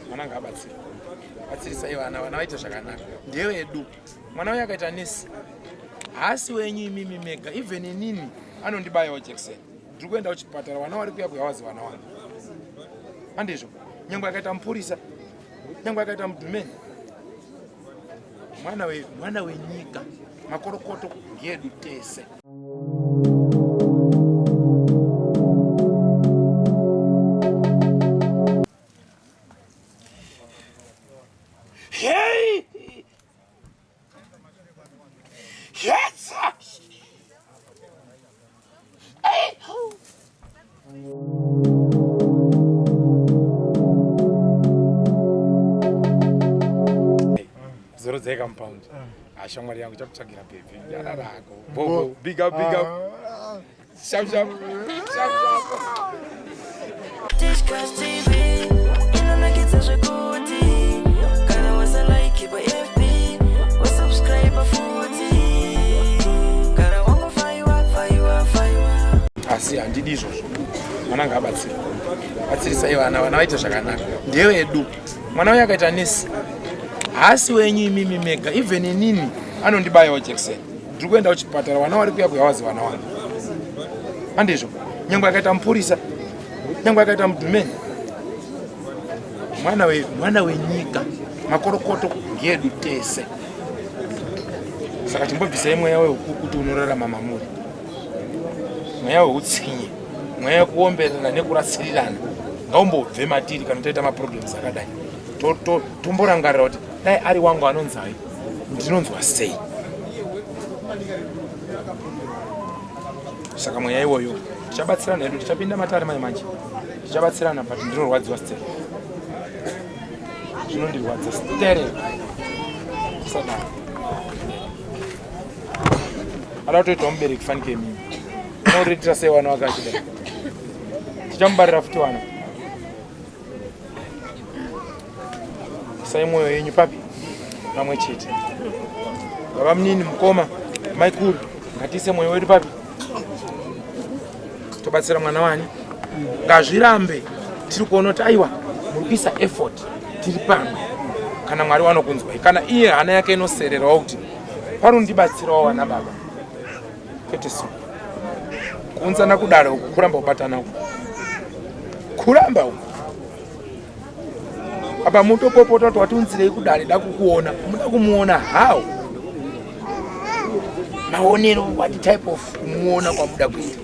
Mwana ngaabatsirwe. Batsirisai vana, vana vaite zvakanaka. Ndevedu. Mwana uyo akaita nesi. Haasi wenyu imimi mega, even inini anondibayawo jekiseni. Ndiri kuenda kuchipatara, vana vari kuya kuya wazi vana wangu. Handizvo. Nyangwe akaita mupurisa, nyangwe akaita mudhumeni. Mwana we mwana wenyika. Makorokoto ngedu tese. Hey! Yes! Hey! Zorodzai compound. Ashamwari yangu chakutsvagira bhebhi. Yararako. Bobo, big up, big up. Ah. Shap, shap. Shap, shap. Tishkas TV inonakidza zvekuti kana wasalike pa FB wasubscribe futi kana wangofaiwa faiwa faiwa. Asi handidi izvozvo. Mwana ngaabatsirwe. Batsirisai vana, vana vaite zvakanaka. Ndevedu. Mwana uyo akaita nesi. Haasi wenyu imimi mega, even inini anondibayawo jekiseni. Ndiri kuenda kuchipatara, vana vari kuya kuya wazi vana wangu. Handizvo. Nyangwe akaita mupurisa, nyangwe akaita mudhumeni. Mwana we mwana wenyika, makorokoto ngeedu tese. Saka chimbobvisai mweya weukukutu unorarama mamuri. Mweya weutsinye, mweya wekuomberera nekurasirirana ngaumbobve matiri kana toita maproblems akadai. Tomborangarira kuti dai ari wangu anonzai ndinonzwa sei. Saka mweya iwoyo tichabatsirana hedu, tichapinda matare mai manje, tichabatsirana but ndinorwadziwa stere, zvinondirwadza stere sadaro. Ada kutoitawo mubereki fanike imimi unoretira sei wana wake achidai, tichamubarira futi wana. Isai mwoyo yenyu papi pamwe chete. Baba munini, mukoma, maikuru, ngatiise mwoyo wedu papi, tobatsira mwana wani. Ngazvirambe tiri kuona kuti aiwa, muri kuisa effort, tiri pamwe. Kana Mwari wanokunzwai, kana iye hana yake inosererawo kuti parundibatsirawo vana baba, kwete so kuunzana kudaro uku, kuramba kubatana uku, kuramba uku. Apa mutopopota kuti watiunzirei kudare, da kukuona, muda kumuona how? Maonero, what type of kumuona kwamuda kuita?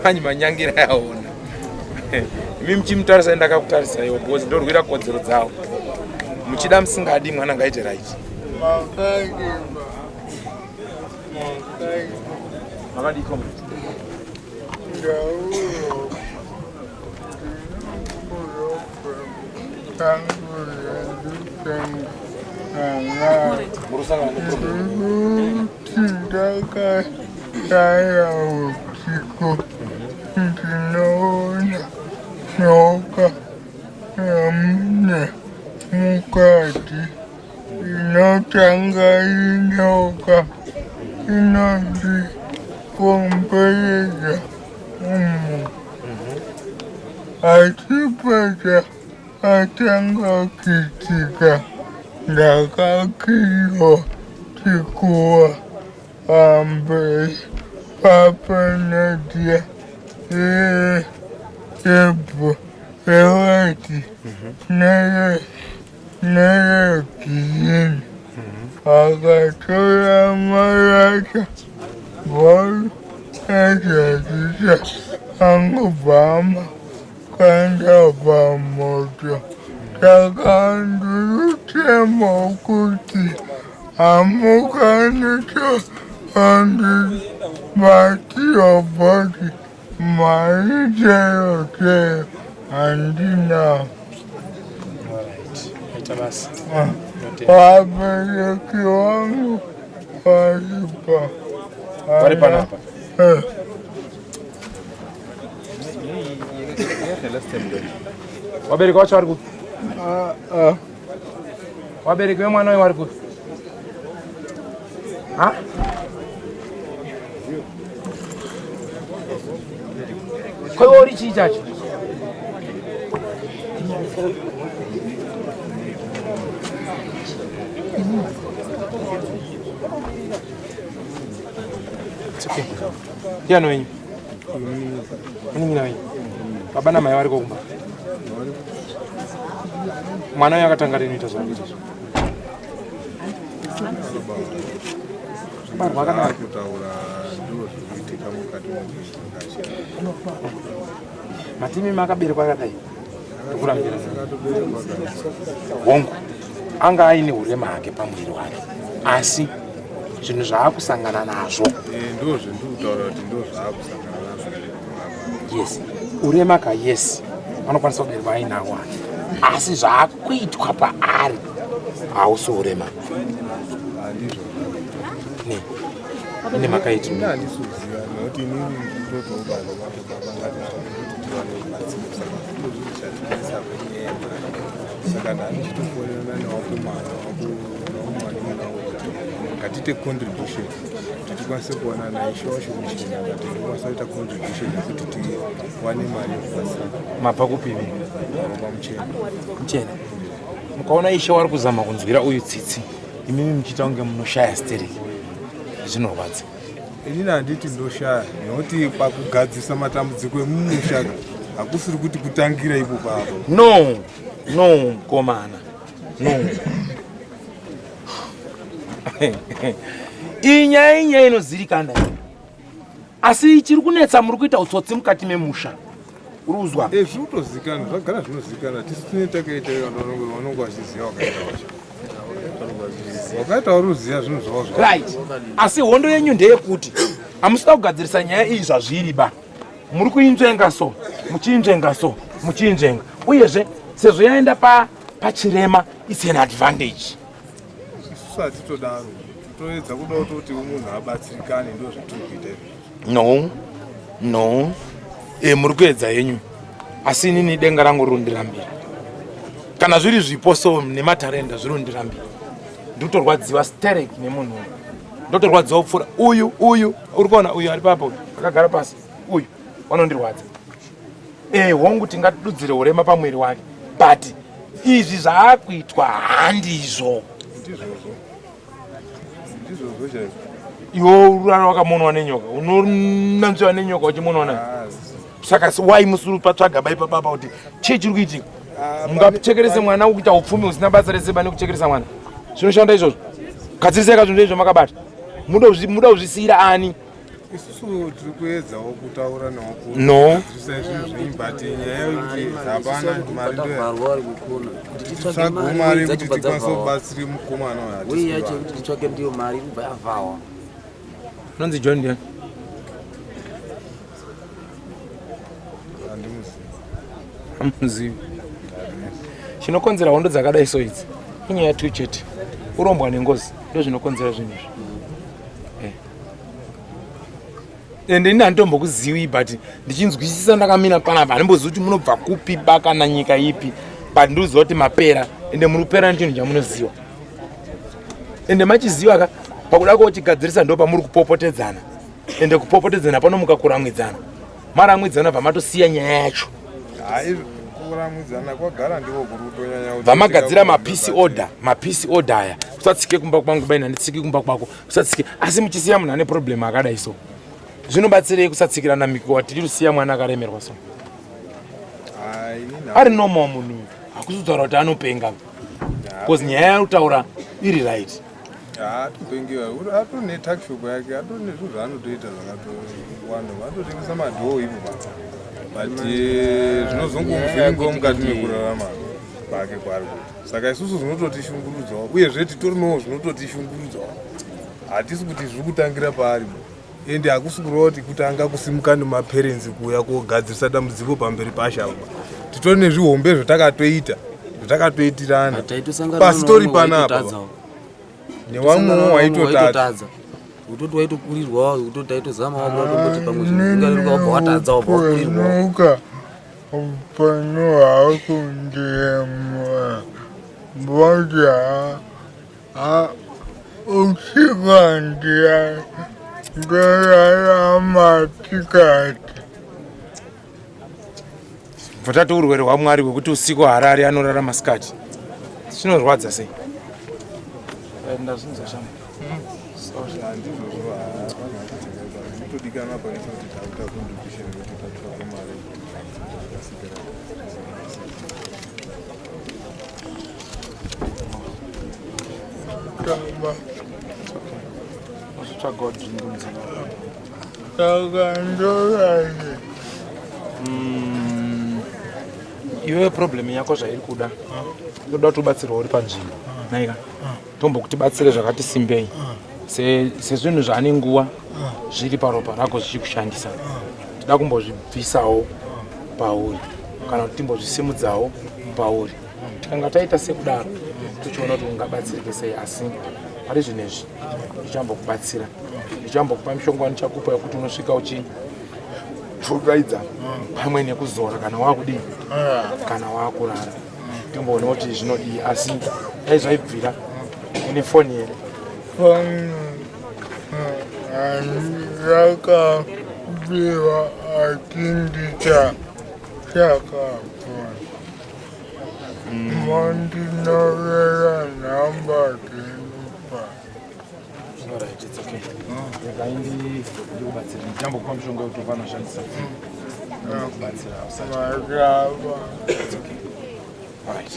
Manyi manyangira yaona. Imi muchimutarisa, ndakakutarisaiwo because ndorwira kodzero dzawo. Muchida musingadi, mwana ngaite right. Makadii comrade? Murusangana neproblem. Ndakashaya usiku ndinoona nyoka yamune mukati inotanga inyoka inondikomberedza umu asi pachakatanga kuitika ndakakiwa chikuva pamberi papenedia yeweti neye Neregirini akatora marata bhoro ezazisa angobvama kanda pamoto. Saka ndirutemo kuti hamukwanisa andibatiwa bhoti Mari chaiyo chaiyo handina. Vabereki vangu varipa. Vari panapa. Eh. Vabereki vacho vari kupi? Ah, ah. Vabereki vemwana uyu vari kupi? Ha? Ko iwe uri chii chacho? It's okay. Ndiani wenyu? Munin'ina wenyu? Baba namai variko kumba? Mwana uyu akatanga rini kuita zvaari kuita izvi? Barwa akadaro. Kutaura ndiro zviri kuitika mukati meupenyu. Matimi makaberekwa akadai? Ndokurambira. Hongu. Anga aine urema hake pamuviri wake. Asi zvinhu zvaakusangana nazvo. Eh, ndo zvendikutaura kuti ndo zvaakusangana nazvo. Yes. Urema ka yes. Anokwanisa kuberekwa ainawo hake. Asi zvaakuitwa paari hausi urema. Handizvo. Ne. Ine makaiti. Ini handisi kuziva nekuti inini ndinotoobva baba baba ngatitsvake kuti tiwane rubatsiro saka zviro zviri chatinetsa kwenyaya yemari saka ndandichitofonerana nevakomana vakumanun'una kuti ngatiite contribution kuti tikwanise kuwanana ishe wacho muchena but tinokwanisa kuita contribution yekuti tiwane mari yekubatsira. Mabva kupi imi? Kwamuchena. Muchena. Mukaona ishe wari kuzama kunzwira uyu tsitsi imimi muchiita kunge munoshaya stereki zvinorwadza. Inini handiti ndoshaya nekuti pakugadzirisa matambudziko emumusha hakusiri kuti kutangira ipo papo. No, no mkomana, no. Iyi nyaya inyaya inozirikana iyi. Asi chiri kunetsa muri kuita utsotsi mukati memusha. Uri kuzwa? Eh, zviri kutozikanwa, zvagara zvinozikanwa. Tisu tine takaita vanonge vachiziva wakaita wacho. Wakaita uri kuziva zvinhu zvavo zvavo. Right. Asi hondo yenyu ndeyekuti hamusida kugadzirisa nyaya iyi zvazviri ba. Muri kuinzvenga so, muchiinzvenga so, muchiinzvenga. Uyezve sezvo yaenda pa pachirema it's an advantage. Isusu hatitodaro. Toedza kuda kutoti munhu abatsirikane ndo zvatiri kuita izvozvo. No. No. Eh muri kuedza henyu. Asi inini denga rangu rinondirambira. Kana zviri zvipo so nematarenda zviri kundirambira. Ndikutorwadziwa sterek nemunhu uyu. Ndotorwadziwa kupfuura uyu uyu uri kuona uyu ari papo akagara pasi uyu vanondirwadza. Eh hongu tingadudzire urema pamwiri wake but izvi zvaakuitwa handizvo. Ndizvozvo. Ndizvozvo chaizvo. Iwe urara wakamonwa nenyoka unonanzviwa nenyoka uchimonwa nayo. Ah, Saka why musuri patsvaga bai papapa kuti chii chiri kuitika? Ah, Mungachekerese mwana kuita upfumi husina basa rese bane kuchekeresa mwana. Zvinoshanda izvozvo. Gadzirisai ka zvinhu izvo makabata. Muda kuzvisiyira ani? Isusu tiri kuedzawo kutaura nawo No. kugadzirisa zvinhu zvenyu but nyaya yekuti hapana mari ndo Tavharwa vari kukona kuti titsvage tsvago mari mari wei yekuti dzacho tikwanise padzavhawa kubatsire mukomana uyu wei hatisi yacho kuiwana. yekuti titsvake ndiyo mari kubva yavhawa. Unonzi John ndiani? Handimuzivi. Hamuzivi. Chinokonzera hondo dzakadai so idzi inyaya tu chete. Urombwa nengozi ndozvinokonzera zvinhu izvi. Eh. Ende ini handitombokuziwi but ndichinzwisisa ndakamira panapa handimbozivi kuti munobva kupi ba kana nyika ipi but ndikuziva kuti mapera ende muri kupera nechinhu chamunoziva. Ende machiziva ka pakuda kochigadzirisa ndo pamuri kupopotedzana. Ende kupopotedzana panomuka kuramwidzana. Maramwidzana bva matosiya nyaya yacho. Hayi kuramwidzana kwagara ndiko kuri kutonyanya kuti Vamagadzira mapeace order, mapeace order aya. Usatsike kumba kwangu baina nditsiki kumba kwako. Usatsike asi muchisiya munhu ane problem akadai so. Zvinobatsirei kusatsikirana mikowa tiri kusiya mwana akaremerwa so. Hayi inini Ari normal munhu uyu. Hakusi kutaura kuti anopenga. Because nyaya yaari kutaura iri right. Haatopengiwa, atone tuckshop yake, atone zvinhu zvaanotoita zvakatowanda, vanototengesa madhoo ivo pa but eh, zvinozongomuvhiringawo mukati mekurarama kwake kwaari kuita. Saka isusu zvinototishungurudzawo, uyezve titorinowo zvinototishungurudzawo. Hatisi kuti zviri kutangira paari ende hakusi kureva kuti kutanga kusimuka nemaperenzi kuuya kogadzirisa dambudziko pamberi pasha apa. Titori nezvihombe zvatakatoita zvatakatoitirana Taitosangana pasitori nevamwe panapa waitotadzawo. newamwewo waitotadza Utoti waitokurirwa utoti taitozama wako watongoti pamwe zvinhu zvingareruka wabva watadza wabva wakurirwa. Upenuka upenyu hwakundiyemura mbodya uchivandiya ndorarama tikati. Bva tati urwere hwaMwari hwekuti usiku harari anorara masikati. Zvinorwadza sei? Eh, ndazvinzwa shama. Handizvozvo, zvinotodikanwa pane kuti takuta contribution yekuti patsvakwe mari yekuti Tamba. Uzotsvagawo drink mudzimba. Saka ndorani. Iwewe problem yako zvairi kuda toda kuti ubatsirwa uri panzvimbo naika tombokuti batsire zvakati simbei sezvinhu zvaane nguva zviri paropa rako zvichikushandisa toda kumbozvibvisawo pauri kana kuti timbozvisimudzawo pauri. Tikanga taita sekudaro tochiona kuti ungabatsirike sei, asi pari zvino izvi ndichambokubatsira, ndichambokupa mishonga wandichakupa yekuti unosvika uchipfukaidza pamwe nekuzora kana wakudii kana wakurara, timboona kuti zvinodii. Asi dai zvaibvira, une foni here? Foni yakabiwa achindicha chakafoni. Mondinyorera nhamba dzenyu pa. Alright, it's okay. Regai ndikubatsire. Ndichambokupa mushonga wekuti upanoshandisa. Ndikubatsira usati. Marava. It's okay. Alright.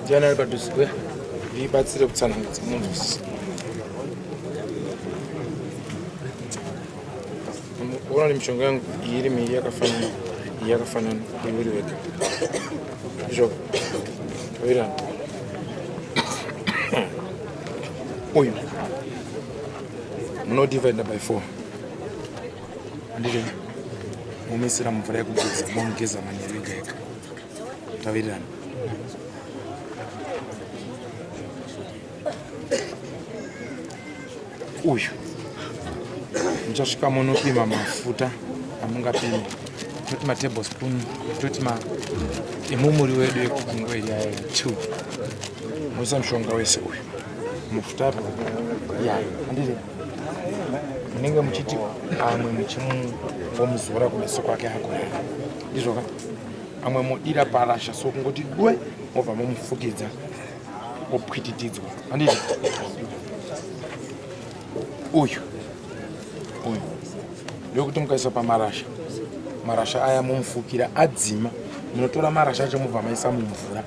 Ndiani ari padhuze? Uya ndibatsire kutsanangudza munzwisise. Ona ni mishonga yangu iyi iri miiri yakafanana, iyi yakafanana, iyi uri wega. Izvo tawirirana. Uyu munodivide by 4. Handiti momisira mumvura yekugeza, momugeza manheru ega ega. Tawirirana. Uyu muchasvika munopima mafuta amungapime, toti matablespoon, toti ma emumuri wedu ekugungwe iri aya 2, moisa mushonga wese uyu mafuta apa ya, handiti munenge muchiti amwe muchimungomuzora kumeso kwake akorera, ndizvo ka? Amwe modira parasha, so kungoti dwe, mobva momufukidza opwititidzwa, handiti? Uyu uyu ndokuti mukaisa pamarasha, marasha aya momufukira, adzima munotora marasha acho mobva maisa mumvura,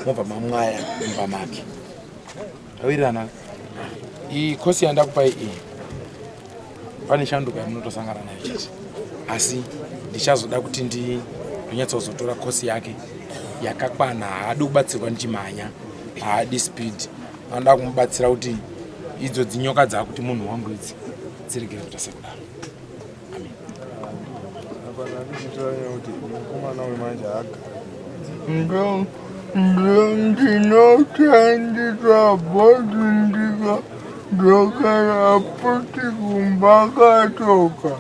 mobva mamwaya mumba make. Tawirirana? Iyi kosi yandakupai iyi pane shanduko yamunotosangana nayo chete, asi ndichazoda kuti ndinyatsozotora kosi yake yakakwana. Haadi kubatsirwa ndichimhanya, haadi speed, anoda kumubatsira kuti idzo dzinyoka dzakuti munhu wangu idzi dziregere kuita sekudaro. Amen. Apa ndandikuitira nyaya kuti mukomana uyu manje haagari. Ndinoshandisa bhodhi ndikadzokera futi kumba katoka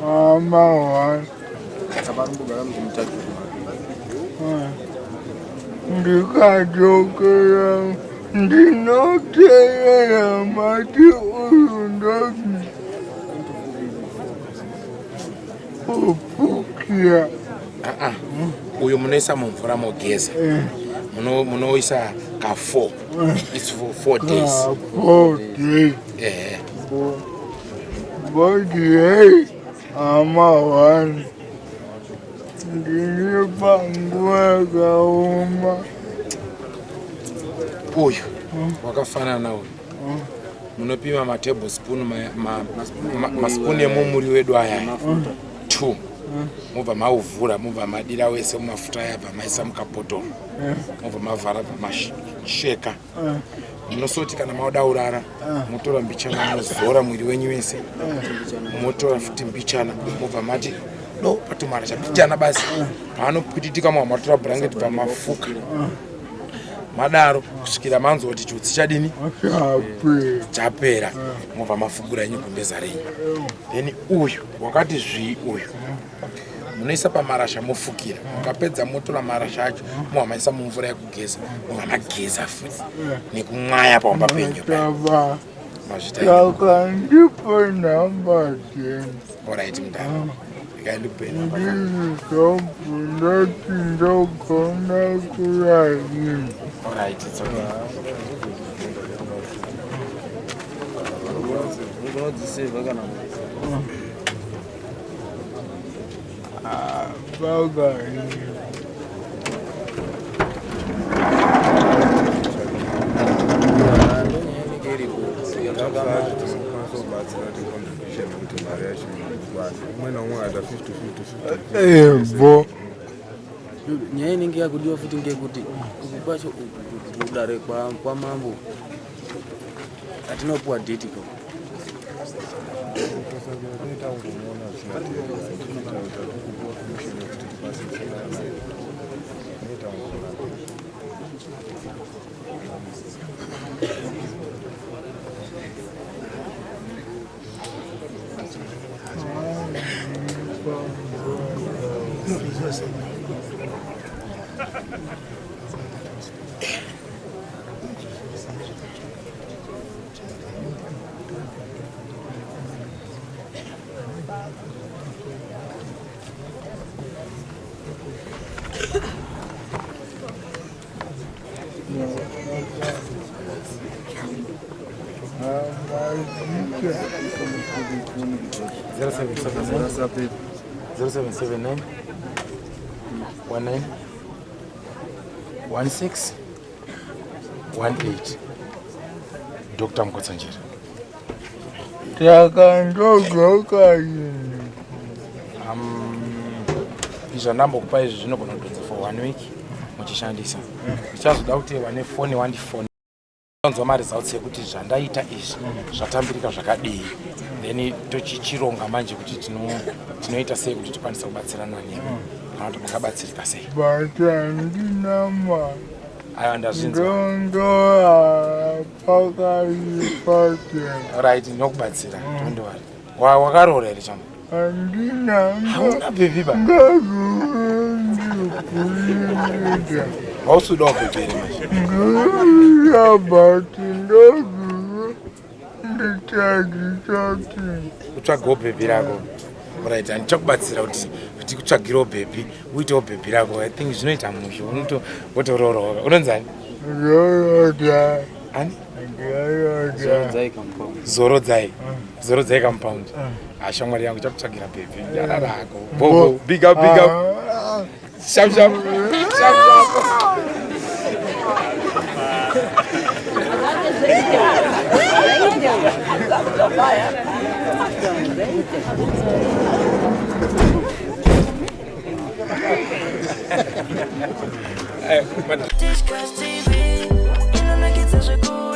hama hwani. Apa ari kumbogara muchimutakura. Ndikadzokera ndinoteerera mati uyu ndoti kupukira. Ah, ah. Uyu munoisa mumvura mogeza, munoisa ka 4, it's for 4 days. 4 days. Ehe. Bhodhi hei hama hwani, ndiri panguva yakaoma. Uyu wakafanana uyu, munopima matablespoon, maspoon emumuri wedu aya 2. Mobva mauvhura mobva madira wese mumafuta aya bva maisa mukabhodhoro. Mobva mavhara bva masheka. Munosoti kana maoda urara motora mbichana mozora mwiri wenyu wese. Motora futi mbichana mobva mati do patumara chambichana basi. Paanopwititika mobva matora blanket bva mafuka. Madaro kusvikira manzwa kuti chiutsi chadini chapera mobva mafugura yenyu gumbeza renyu. Then uyu wakati zvii uyu munoisa pamarasha mofukira, mukapedza motora marasha acho mohamaisa mumvura yekugeza, mobva mageza futi nekumwaya pamba penyu. Mazvita. Saka ndipo nhamba dzenyu. Alright mudhara, regai ndikupe nhamba. Ndizvizobvu ndoti ndogona kuraini. Alright, it's okay. Unodziseva kana Bagaini. Tinokwanisa kubatsira kuti contribution kuti mari yacho ikwane. Umwe naumwe akaita 50 50 50. Ebo. Nyaya inenge yakudiwa futi ngeyekuti uku kwacho kudare kwamambo hatinopuwa dheti ko. Zero seven seven nine 0779 19 16 18. Dr. Mukotsanjera. Saka ndodzoka ini. Izvi zvandambokupa izvi zvinogona kudonza for 1 week muchishandisa. Ndichazoda kuti vane foni wandifoni nzwa maresults ekuti zvandaita izvi zvatambirika zvakadii, then tochichironga manje kuti tinoita sei kuti tikwanise kubatsirana nemi kana kuti mungabatsirika sei. But handina mari. Aiwa, ndazvinzwa. Ndondoa pakaipa tena. Right, ndinokubatsira, don't worry. Wakaroora here chama? Handina. Hauna bhebhi ba? Ndazvindikuita. Hausudawo bhebhi here manje? Ndinoita but ndozvive ndichazvitoti. Kutsvagawo bhebhi rako. Right, handichakubatsira kuti tikutsvagirewo bhebhi, uitewo bhebhi rako. I think zvinoita mushe, wotoroora. Unonzani? Zorodzai. Ani? Zorodzai. Zorodzai compound. Zorodzai. Zorodzai compound. Shamwari yangu ichakutsvagira bhebhi. Nyarara rako. Bobo, big up, big up. Shap, shap. Shap, shap. Tichkach TV, inonakidza zvekuru.